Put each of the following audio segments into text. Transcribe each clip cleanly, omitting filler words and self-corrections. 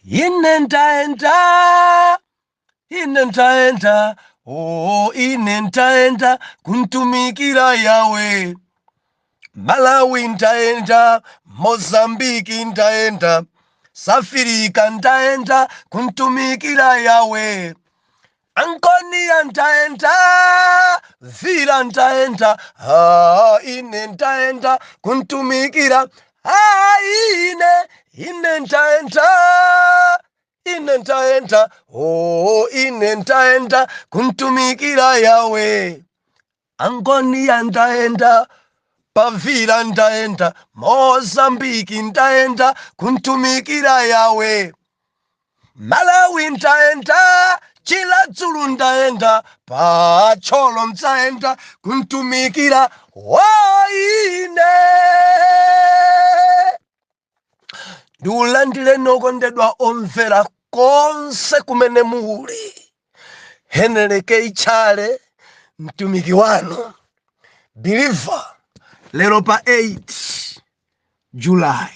Ine ndaenda, ine ndaenda, oh, ine ndaenda kuntumikira Yawe. Malawi ndaenda, Mozambiki ndaenda, Safirika ndaenda kuntumikira Yawe. Angonia ndaenda, Vira ndaenda, ah, ine ndaenda kuntumikira, ah, ine ndaenda, ine ndaenda, oh, ine ndaenda kuntumikira Yawe. Angonia ndaenda, Pavira ndaenda, Mozambiki ndaenda kuntumikira Yawe. Malawi ndaenda, Chiradzulu ndaenda, Pacholo ndaenda kuntumikira waine. Ndiulandile nokondedwa omvera konse kumene muli. Henry K. Chale, mtumiki wanu believer, lero pa 8 July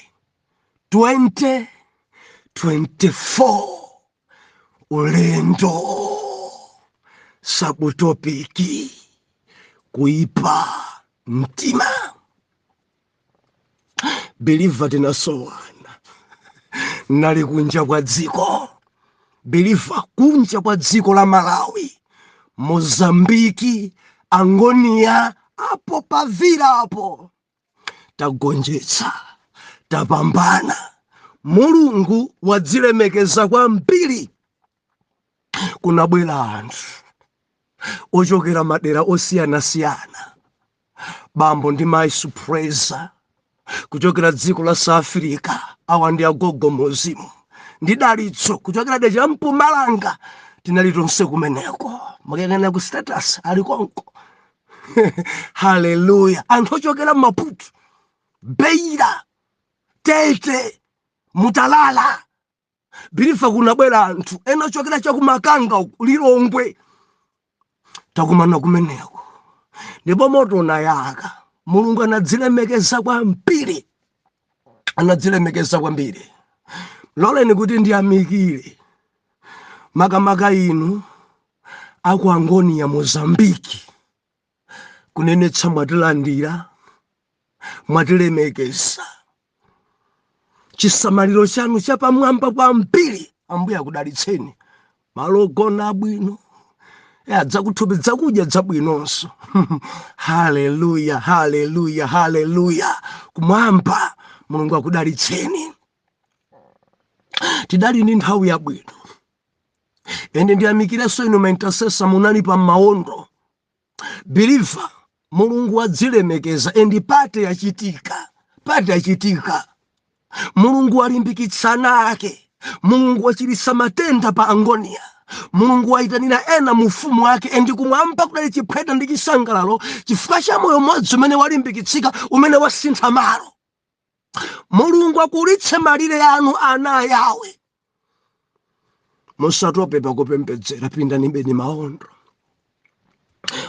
2024, ulendo subtopic kuipa mtima. Believer, tinasowana, nali kunja kwa dziko, believer, kunja kwa dziko la Malawi, Mozambiki, Angonia, apo Pavira apo. Tagonjetsa, tapambana, Mulungu wadzilemekeza kwambiri. Kunabwera anthu ochokera madera osiyanasiyana, bambo ndi mayi Supreza kuchokera dziko la South Africa, awa ndi agogo mozimu ndi Dalitso kuchokera decha la Mpumalanga. Tinali tonse kumeneko, mukayang'ana ku status ali konko. Haleluya! Anthu ochokera Maputo, Beira, Tete, Mutalala, believer, kunabwera anthu ena ochokera chakumakanga uku, Lilongwe. Takumana kumeneko ndipo moto unayaka. Mulungu anadzilemekeza kwambiri, anadzilemekeza kwambiri. Loleni kuti ndiyamikire makamaka inu aku Angonia, Mozambiki, kunenetsa mwatilandira, mwatilemekeza, chisamaliro chanu chapamwamba kwambiri. Ambuye akudalitseni. Malo ogona abwino, ya dzakuthupi, dzakudya dzabwinonso. Haleluya, haleluya, haleluya! Kumwamba Mulungu akudalitseni. Tidali ndi nthawi yabwino. Ende ndiyamikirenso inu ma intercessor munali pa maondo. Believer, Mulungu wadzilemekeza and party yachitika, party yachitika. Mulungu walimbikitsana ake, Mulungu wachiritsa matenda pa Angonia, Mulungu wayitanira ena mu ufumu wake. And kumwamba kudali chiphweta ndi chisangalalo chifukwa cha moyo mmodzi umene walimbikitsika, umene wasintha malo. Mulungu akulitse malire anu, ana ayawe. Musatope pakupembedzera, pindani beni maondo.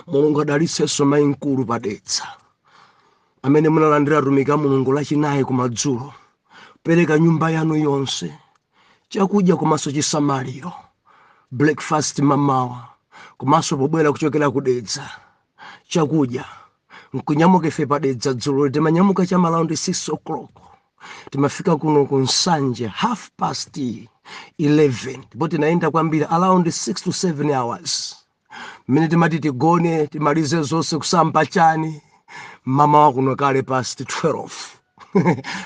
Mulungu adalitsenso mayi mkulu Padetsa amene munalandira atumiki a Mulungu Lachinayi kumadzulo, pereka nyumba yanu yonse, chakudya komanso chisamaliro, breakfast mamawa, komanso pobwera kuchokera kudedza chakudya nkunyamuka. Ife Padedza dzulo timanyamuka cha ma around 6 o'clock, timafika kuno ku Nsanje half past 11, ndipo tinayenda kwambiri, around 6 to 7 hours. Mmene timati tigone, timalize zonse, kusamba chani, mama wakuno kale past 12.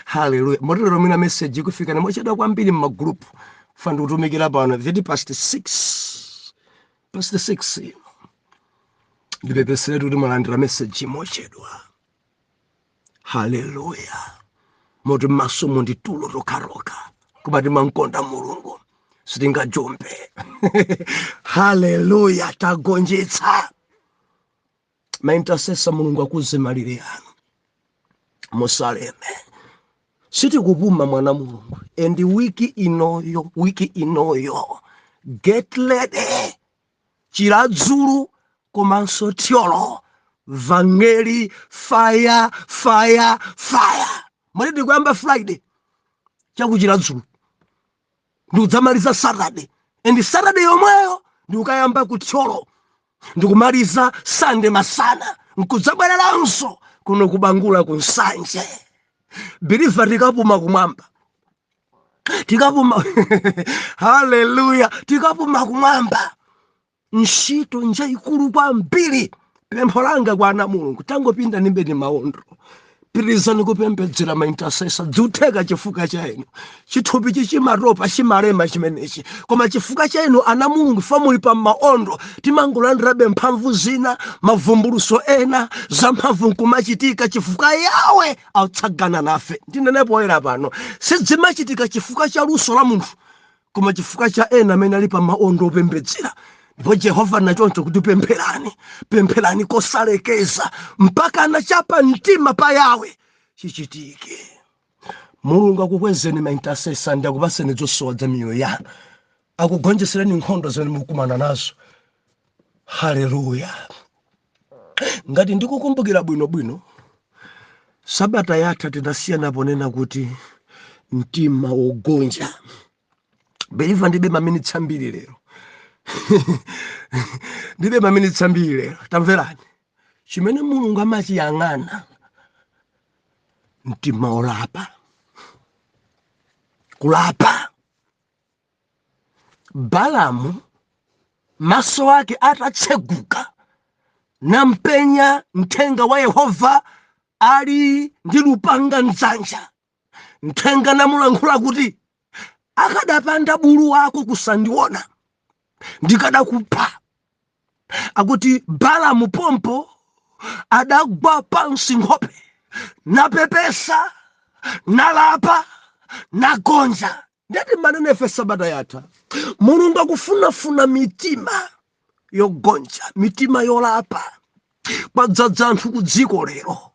Haleluya! Motero mina message ikufika mochedwa kwambiri mmagroup fa ndikutumikira pano 30 past 6, past 6 ino. Ndipepeseretu kuti mwalandira message mochedwa. Haleluya! Moti maso mundi tulo tokharoka, koma timankonda Mulungu, sitingajombe. Haleluya! Tagonjetsa. Ma intercessor, Mulungu akuze malire anu, musaleme. Sitikupuma, mwana Mulungu. And wiki inoyo, wiki inoyo, get ready, Chiradzulu komanso Thyolo, vangeli fire, fire, fire. Mwati tikuyamba Friday chakuchiradzulu. Ndikudzamaliza Saturday, and Saturday yomweyo ndikukayamba kuThyolo, ndikumaliza Sunday masana, nkudzabwereranso kuno kubangula ku Nsanje. Believer, tikapuma kumwamba, tikapuma. Haleluya, tikapuma kumwamba. Ntchito njayikulu kwambiri. Pempho langa kwa ana Mulungu, tangopinda nimbeni maondo, pitirizani kupembedzera ma intercessor. Dziutheka chifukwa cha inu. Chithupi chichimatopa, chimalema chimenechi, koma chifukwa cha inu ana Mulungu, fa muli pa maondo, timangolandirabe mphamvu zina, mavumbuluso ena, zamphamvu nkumachitika chifukwa Yawe autsagana nafe. Ndinenepo oyera pano, sidzimachitika chifukwa cha luso la munthu, koma chifukwa cha ena amene ali pa maondo opembedzera. Ndipo Jehova nachoncho kuti pempherani, pempherani kosalekeza mpaka anachapa mtima pa Yawe chichitike. Mulungu akukwezeni ma intercessor, ndi akupaseni zosowa za miyoyo yanu, akugonjesereni nkhondo zimene mukumana nazo. Haleluya. Ngati ndikukumbukira bwinobwino, sabata yatha tinasiyana ponena kuti mtima wogonja. Believer, ndibe maminitsi ambiri lero, ndibe maminitsi ambiri lero. Tamverani chimene Mulungu amachiyang'ana: mtima wolapa, kulapa. Balamu maso ake atatseguka nampenya mthenga wa Yehova ali ndi lupanga mdzanja, mthenga namulankhula kuti, "Akadapanda bulu wako kusandiona, ndikadakupha." Akuti Balamu pompo adagwa pansi nkhope, napepesa, nalapa, nagonja. Ndati manenefe sabata yatha, Mulungu akufunafuna mitima yogonja, mitima yolapa. Kwadzadza anthu ku dziko lero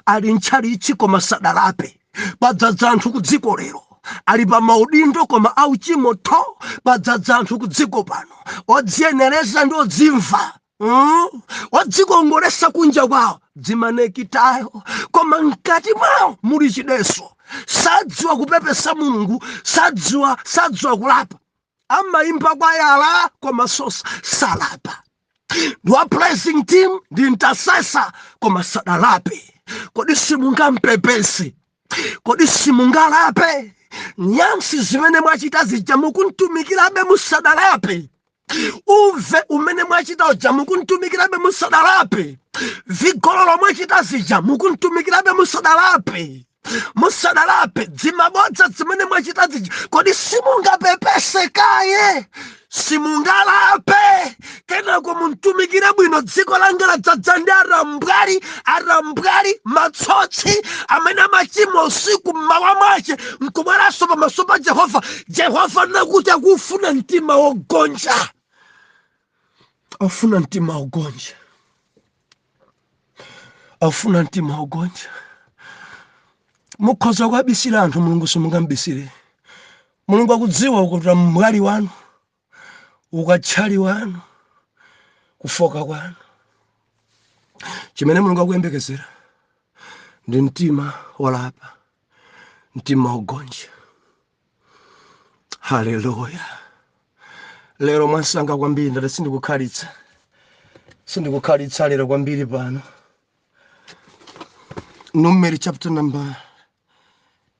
ali ntchalichi koma sadalape. Kwadzadza anthu ku dziko lero ali pa maudindo koma auchimo tho. Kwadzadza anthu ku dziko pano odziyenereza ndi odzimva, odzikongolesa kunja kwawo dzimanekitayo, koma mkati mwawo muli chideso. Sadziwa kupepesa Mulungu, sadziwa kulapa. Amayimba kwayala koma sosa salapa. Ndi wa praising team, ndi intercessor, koma sadalape. Kodi simungampepese? Kodi simungalape? Nyansi zimene mwachita zija, mukuntumikirabe musadalape? Uve umene mwachita uja, mukuntumikirabe musadalape? Vigololo mwachita zija, mukuntumikirabe musadalape? Musadalape dzimabodza zimene mwachita zija, kodi simungapepese kaye? Simungalape kenako muntumikire bwino? Dziko langa ladzadza ndi arambwali, arambwali, matsotsi amene amachimwa usiku, mmawa mwache nkubweranso pamaso pa Jehova. Jehova nakuti akufuna mtima wogonja, afuna mtima wogonja, afuna mtima wogonja. Mukhoza kuabisira anthu, Mulungu simungambisire. Mulungu akudziwa kuti mbwali wanu, ukatchali wanu, kufoka kwanu. Chimene Mulungu akuyembekezera ndi mtima wolapa, mtima wogonja. Haleluya. Lero mwansanga kwambiri, ndati sindikukhalitsa, sindikukhalitsa lero kwambiri pano. Numeri chapter number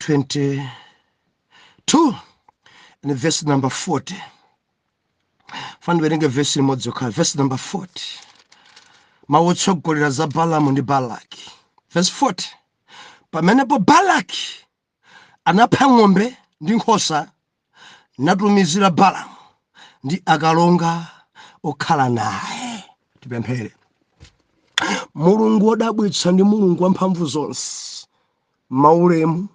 22 and verse number 40. Fandiwerenge verse limodzi yokha, verse number 40, mawu otsogolera za Balamu ndi Balaki. Verse 40: Pamenepo Balaki anapha ng'ombe ndi nkhosa, natumizira Balamu ndi akalonga okhala naye. Tipemphere. Mulungu wodabwitsa ndi Mulungu wamphamvu zonse, maulemu,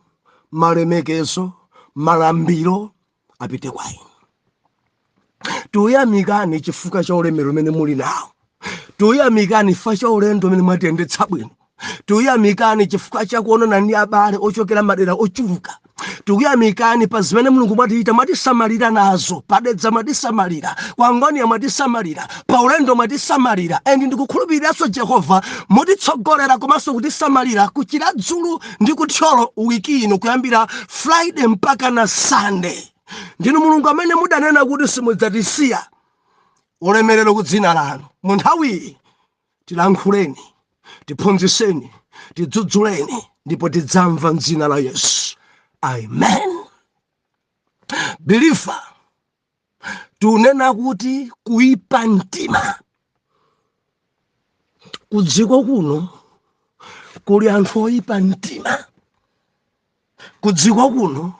malemekezo, malambiro apite kwa inu. Tuyamikani chifukwa cha ulemero umene muli nawo. Tuyamikani chifukwa cha ulendo umene mwatiyendetsa bwino. Tuyamikani chifukwa cha kuonana ndi abale ochokera madera ochuluka. Tikuyamikani pa zimene Mulungu mwatiita, mwatisamalira nazo. Padedza mwatisamalira, kwa Ngonia mwatisamalira, pa ulendo mwatisamalira, and ndikukhulupiriranso Jehova mutitsogolera komanso kutisamalira kuchiradzulu ndi kuThyolo wiki ino, kuyambira Friday mpaka na Sunday. Ndinu Mulungu amene mudanena kuti simudzatisiya. Ulemerero ku dzina lanu. Mu nthawiyi tilankhuleni, tiphunzitseni, tidzudzuleni, ndipo tidzamva m'dzina la Yesu. Amen. Believer, tunena kuti kuipa mtima kudziko kuno kuli anthu oipa mtima. Kudziko kuno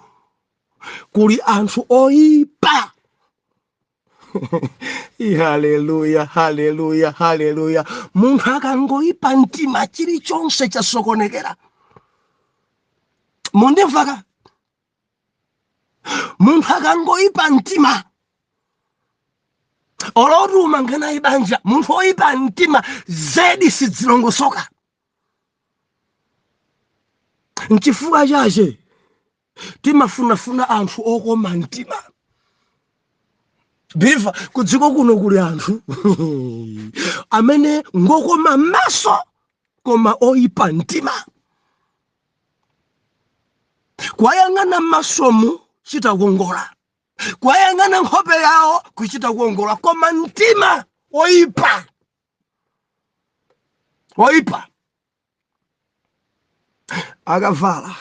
kuli anthu oipa. Haleluya, haleluya, haleluya. Munthu akangoipa mtima, chilichonse chasokonekera. Mundimvaka? Munthu akangoipa mtima, oloti umangena banja, munthu oipa mtima zedi sidzilongosoka. Nchifukwa chache timafunafuna anthu okoma mtima. Believer, kudziko kuno kuli anthu amene ngokoma maso koma oipa mtima. Kwayang'ana m'masomu chita kukongola, kwayang'ana nkhope yawo kuchita kukongola, koma mtima oipa, oipa. Akavala,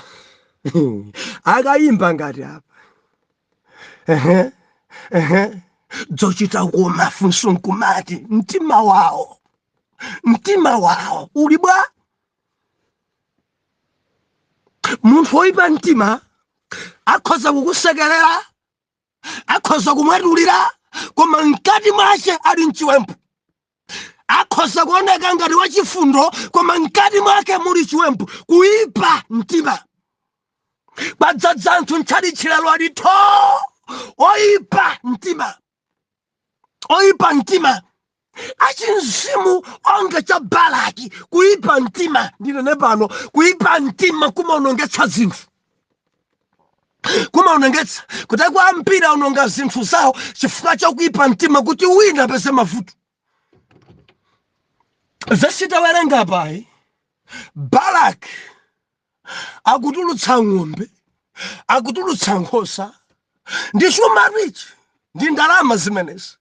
akayimba ngati apa, ehe ehe, dzochita koma. Funso nkumati, mtima wawo, mtima wawo uli bwa? Munthu woipa mtima akhoza kukusekerera, akhoza kumwetulira, koma mkati mwace ali mchiwembu. Akhoza kuoneka ngati wachifundo, koma mkati mwake muli chiwembu. Kuipa mtima kwadzadza anthu ntchalitchi lero, ali tho oipa mtima, oipa mtima, achinzimu onga cha Balaki. Kuipa mtima, ndinene pano, kuipa mtima kumaonongetsa zinthu, kumaonongetsa kuti ambiri aononga zinthu zawo chifukwa chakuipa mtima, kuti wina apeze mavuto. Vesi tawerenga payi, Balaki akutulutsa ng'ombe, akutulutsa nkhosa, ndi chuma ichi, ndi ndalama zimenezi,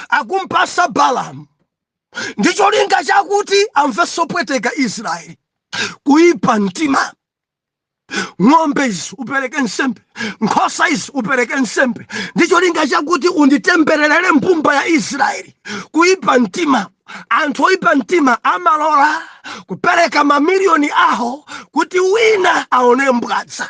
akumpasa Balamu ndi cholinga chakuti amve sopweteka Israeli. Kuipa mtima. Ng'ombe izi upereke nsembe, nkhosa izi upereke nsembe, ndi cholinga chakuti unditembererere mbumba ya Israeli. Kuipa mtima. Anthu oipa mtima amalola kupereka mamiliyoni awo kuti wina aone mbwadza.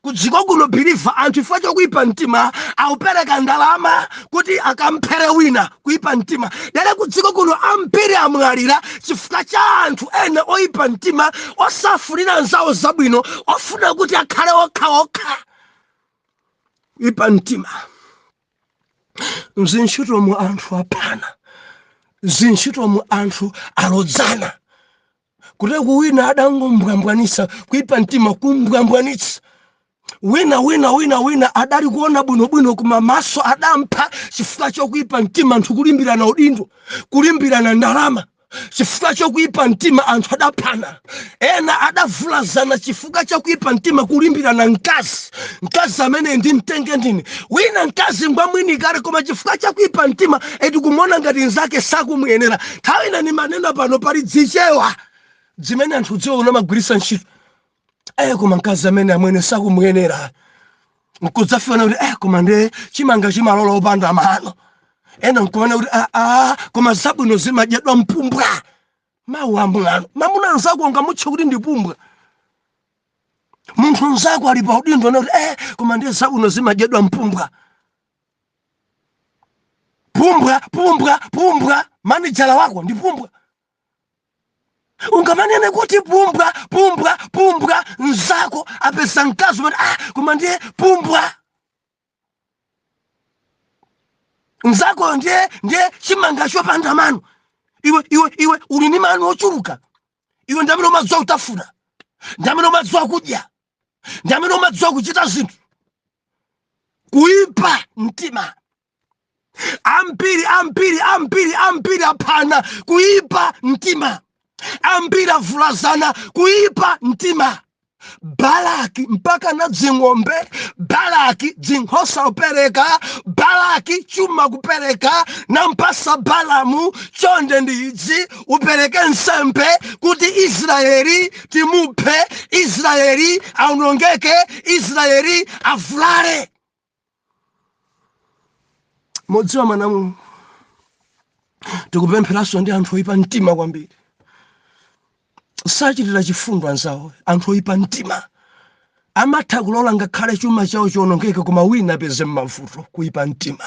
Kudziko kuno, believer, anthu chifukwa chokuipa mtima aupereka ndalama kuti akamphere wina. Kuipa mtima dale. Kudziko kuno ambiri amwalira chifukwa cha anthu ena oipa mtima, osafunira anzawo zabwino, ofuna kuti akhale okhaokha. Kuipa mtima. Mzintchitomu anthu aphana, zintchitomu anthu alodzana, kuti wina adangombwambwanitsa. Kuipa mtima kumbwambwanitsa wina, wina, wina, wina adali kuona bwinobwino, koma maso adampha chifukwa chokuipa mtima. Anthu kulimbirana udindo, kulimbirana ndalama, chifukwa chokuipa mtima anthu adaphana. Ena adavulazana chifukwa chokuipa mtima, kulimbirana mkazi. Mkazi amene ndi mtenge ndine. Wina mkazi ngwamwini kale, koma chifukwa chakuipa mtima eti kumuona ngati nzake sakumuyenera. Nthawi ina nimanena pano, pali dzichewa zimene anthu dziwa unamagwiritsa ntchito: "Koma mkazi amene amwene sakumuyenera." Nkudzafika kuti, "Koma nde chimanga chimalola opanda mano." Ena nkuona kuti, "Aa, koma zabwino zimadyedwa mpumbwa." Mawu amwano. Mamuna anzako ungamutche kuti ndi pumbwa? Munthu nzako ali pa udindo, kuti, "Koma ndiye zabwino zimadyedwa mpumbwa." Pumbwa, pumbwa, pumbwa. Manijala wako ndi pumbwa? Ungamanene kuti pumbwa, pumbwa, pumbwa? Nzako apeza mkazi umati, "Ah, koma ndiye pumbwa." Nzako ndiye chimanga chopanda mano. Iwe, iwe, iwe uli ndi mano ochuluka. Iwe ndi amene umadziwa kutafuna, ndi amene umadziwa kudya, ndi amene umadziwa kuchita zinthu. Kuipa mtima. Ambiri, ambiri, ambiri, ambiri aphana kuipa mtima, ambiri avulazana kuipa mtima. Balaki mpaka na dzing'ombe, Balaki dzinkhosa kupereka, Balaki chuma kupereka, nampasa Balamu, chonde ndi idzi, upereke nsembe kuti Israeli timuphe, Israeli aonongeke, Israeli avulale. Modziwa mwana Mulungu, tikupempheranso ndi anthu oyipa mtima kwambiri, sachitira chifundo anzawo. Anthu oyipa mtima amatha kulola ngakhale chuma chawo chiwonongeke, koma wina apeze m'mavuto. Kuyipa mtima,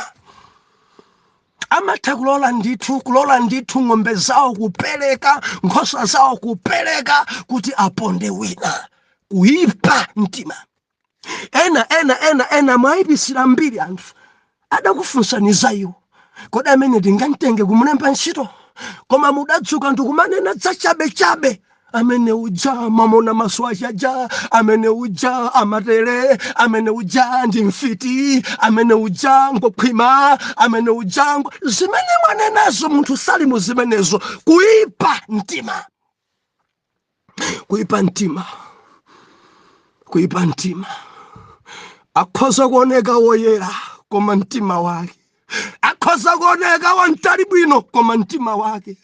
amatha kulola ndithu, kulola ndithu ng'ombe zawo kupereka, nkhosa zawo kupereka, kuti aponde wina. Kuyipa mtima. Ena ena ena ena mwayipisira mbiri anthu adakufunsani za iwo, kodi amene tingamtenge kumulemba ntchito? Koma mudadzuka ndikumanena zachabechabe, amene uja mamona maso achaja, amene uja amatere, amene uja ndi mfiti, amene uja ngokhwima, amene uja zimene mwanenazo munthu sali mu zimenezo. Kuyipa mtima, kuyipa mtima, kuyipa mtima. Akhoza kuoneka woyera, koma mtima wake, akhoza kuoneka wamtali bwino, koma mtima wake,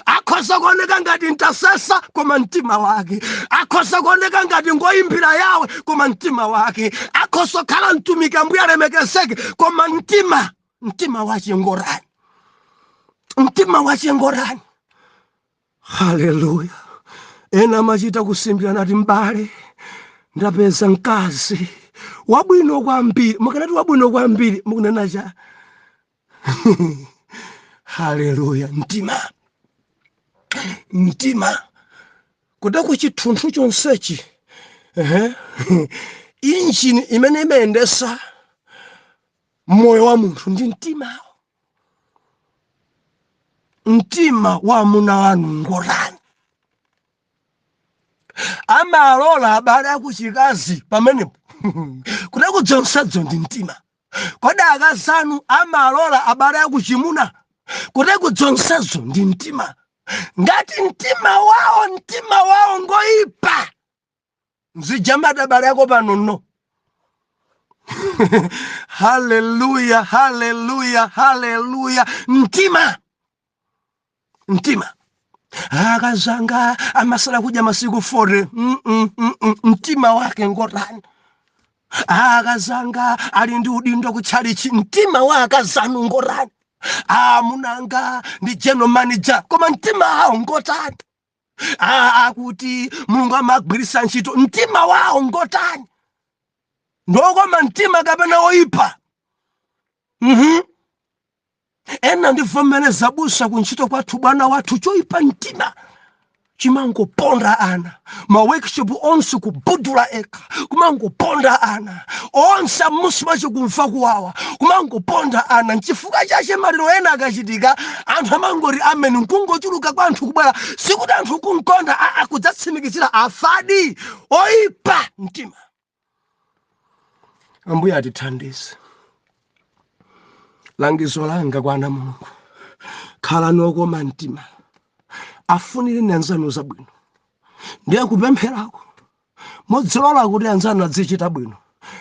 akhoza kuoneka ngati ntasesa, koma mtima wake, akhoza kuoneka ngati ngoyimbira yawe, koma mtima wake, akhoza kukhala mtumiki, Ambuye alemekezeke, koma mtima, mtima wache ngorani? Mtima wache ngorani? Haleluya! Ena amachita kusimbira nati, mbale, ndapeza mkazi wabwino kwambiri. Mukanati wabwino kwambiri, mukunena cha? Haleluya! Mtima, mtima kuda kuchithunthu chonsechi, ehe, injini imene imayendesa moyo wa munthu ndi mtimawo. Mtima wa amuna wanu ngotani? Amalola abale akuchikazi pamenepo? Kuda kudzonsedzo ndi mtima. Kodi akazanu amalola abale akuchimuna? Kuda kudzonsedzo ndi mtima. Ngati mtima wawo, mtima wawo ngoyipa, nzijamata abale ako pano no. Haleluya, haleluya, haleluya! Mtima, mtima. Akazanga amasala kudya masiku 40. Mtima wake ngotani? Akazanga ali ndi udindo kutchalichi. Mtima wa akazanu ngotani? Amunanga ndi general manager, koma mtima wawo ngotani? Akuti Mulungu amagwirisa ntchito, mtima wawo ngotani? Ndokoma mtima kapena oyipa? Ena ndivomereza busa, kuntchito kwathu bwana wathu choyipa mtima chimangoponda ana, ma workshop onse kubudula eka, kumangoponda ana onse amusi mwacho kumva kuwawa, kumangoponda ana. Nchifukwa chache maliro ena akachitika anthu amangoti ameni, nkungochuluka kwa anthu kubwera, sikuti anthu kunkonda aa, kudzatsimikizira afadi. Oyipa mtima. Ambuye atithandize. Langizo langa kwa ana Mulungu, khalani okoma mtima, afunireni anzanu zabwino. Ndiye kupempherako mudzilola kuti anzanu adzichita bwino,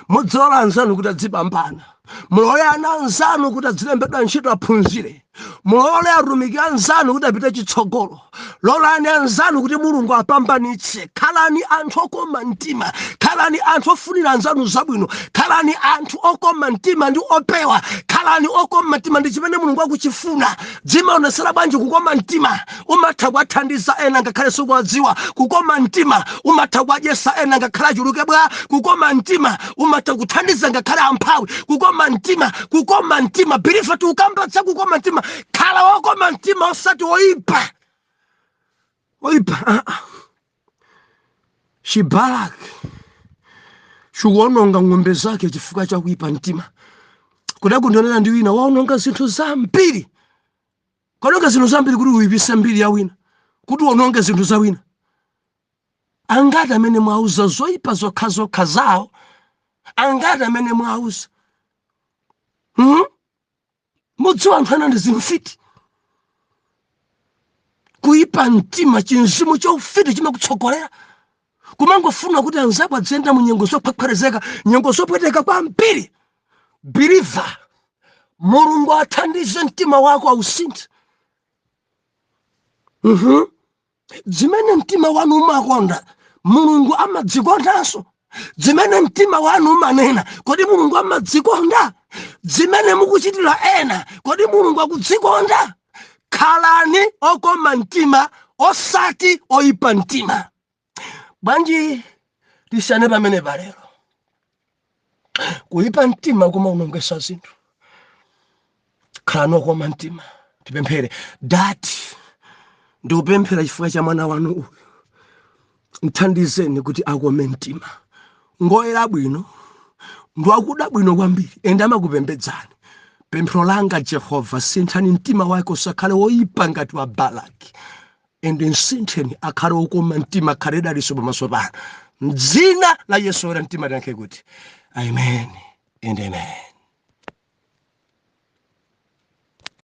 mudzilola anzanu kuti adzipambana, mulole ana anzanu kuti adzilembedwa ntchito, aphunzire, mulole atumiki anzanu kuti apite chitsogolo, lolani anzanu kuti Mulungu apambanitse. Khalani anthu okoma mtima, khalani anthu ofunira anzanu zabwino, khalani anthu okoma mtima ndi opewa. Khalani okoma mtima, ndi chimene Mulungu akuchifuna. Dzimaonesera bwanji kukoma mtima? Umatha kuwathandiza ena ngakhale sikuwadziwa. Kukoma mtima, umatha kuwadyesa ena ngakhale achuluke bwa. Kukoma mtima, umatha kuthandiza ngakhale amphawi. Kukoma mtima, kukoma mtima, believer, tiukambatsa kukoma mtima. Khala wokoma mtima, osati woipa, oipa. Ah, ah. Chibalaki chikuononga ng'ombe zake chifukwa chakuipa mtima. Kudakundionera ndi wina waononga zinthu zambiri, kaononga zinthu zambiri kuti uyipise mbiri ya wina, kuti uononge zinthu za wina. Angati amene mwauza zoyipa zokhazokha zawo? Angati amene mwauza? Mudziwa anthu ena ndi zimfiti, kuyipa mtima, chinzimu chaufiti chimakutsogolera. Kumangofuna kuti anzako adziyenda mu nyengo zophwepherezeka, nyengo zopweteka kwambiri. Believer, Mulungu athandize mtima wako ausinthe. Zimene mtima wanu umakonda, Mulungu amadzikondanso? Zimene mtima wanu umanena, kodi Mulungu amadzikonda? Zimene mukuchitira ena, kodi Mulungu akudzikonda? Khalani okoma mtima, osati oyipa mtima. Bwanji tisiyane pamene palero? Kuyipa mtima kumaonongesa zinthu. Khalani okoma mtima. Tipemphere. Dati ndikupemphera chifukwa cha mwana wanu uyu, mthandizeni kuti akome mtima. Ngoyera bwino, ndiwakuda bwino kwambiri, ende amakupembedzani. Pemphero langa, Jehova, sinthani mtima wake usakhale woyipa ngati wa Balaki, ende msintheni akhale wokoma mtima, akhale daliso pamaso pano. Mdzina la Yesu oyera mtima tiyankhe kuti amen and amen.